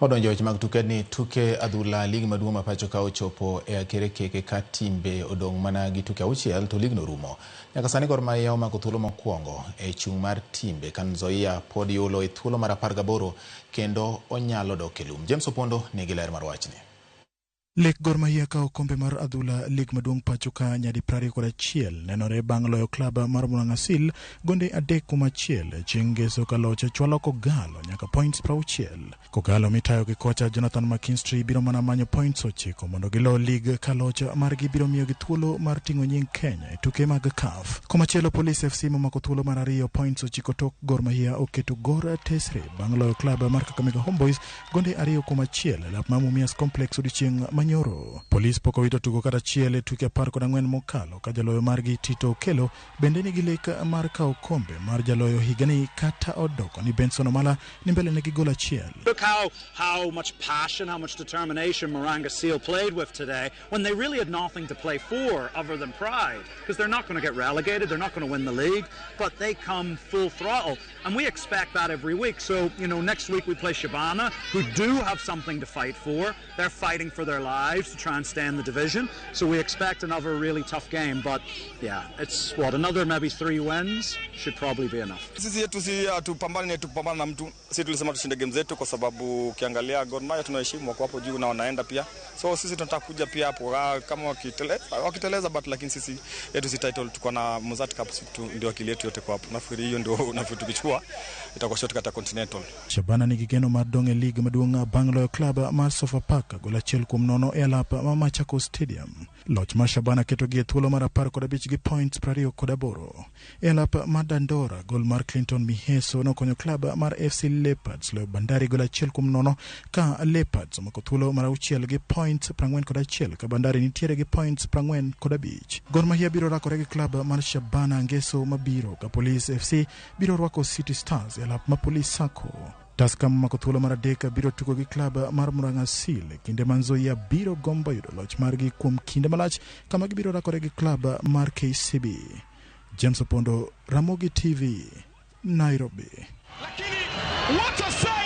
Odonjo weche mag tuke ni tuke adhula lig maduong' ma pacho ka ochopo e akere keke ka timbe odong' mana gi tuke auchiel to ligno rumo. Nyaka sani Gor Mahia omako thuolo mokwongo e chung' mar timbe ka Nzoia pod yulo e thuolo mar 18 kendo onyalo dok e lum. James Opondo nigi ler mar wachni. Lek Gor Mahia kawo okombe mar adhula lig maduong' pacho ka nyadi 21 nenore bang' loyo klab mar Murang'a Seal gonde 3-1 chieng' ngeso ka loch chwalo Kogalo nyaka points 60. Kogalo mitayo gi kocha Jonathan McKinstry biro mana manyo points 9 mondo gilo lig ka loch margi biro miyogi thuolo mar ting'o nying Kenya e tuke mag CAF. Komachielo Police FC momako thuolo mar ariyo points 9 tok Gor Mahia oketo Gor tesre bang' loyo klab mar Kakamega Homeboys gonde 2-1 e lap mar Mumias Complex odiochieng' manyoro. Polis pok owito tugo kata achiel e tuke 14 mokalo ka jaloyo margi Tito Okello bende nigi lek mar kawo okombe mar jaloyo higani kata odoko ni Benson Omala ni mbele ne gi gol achiel. Look how much passion, how much determination Murang'a Seal played with today when they really had nothing to play for other than pride, because they're not going to get relegated, they're not going to win the league, but they come full throttle, and we expect that every week. So, next week we play Shabana, who do have something to fight for. They're fighting for their lives to try and stay in the division, so we expect another really tough game, but it's what, another maybe 3 wins should probably be enough. Sisi yetu si hatupambani, tupambana na mtu. Sisi tulisema tushinde game zetu kwa sababu ukiangalia Gor Mahia tunaheshimu wako hapo juu na wanaenda pia. So sisi tunataka kuja pia hapo kama wakiteleza but lakini sisi yetu si title, tuko na Mozzart Cup tu, ndio akili yetu yote kwa hapo. Nafikiri hiyo ndio nafikiri tukichukua itakuwa shortcut ya Continental. Shabana nigi geno mar dong' e lig maduong' bang' loyo klab mar Sofapaka gol 1-0 e alap ma Machakos Stadium. Loch mar Shabana ketogi e thuolo mar 15 gi points 28. E alap mar Dandora, gol mar Clinton Miheso nokonyo klab mar FC Leopards loyo Bandari gol 1-0 ka Leopards omako thuolo mar 6 gi points 41 ka Bandari nitiere gi points 45. Gor Mahia biro rakore gi klab mar Shabana ngeso mabiro ka Police FC biro rwako City Stars e alap ma Police Sacco. Tusker momako thuolo mar 3 biro tugo gi klab mar Murang'a Seal kinde ma Nzoia biro gombo yudo loch margi kuom kinde malach kama gibiro rakore gi klab mar KCB. James Opondo, Ramogi TV, Nairobi. Lakini what a save!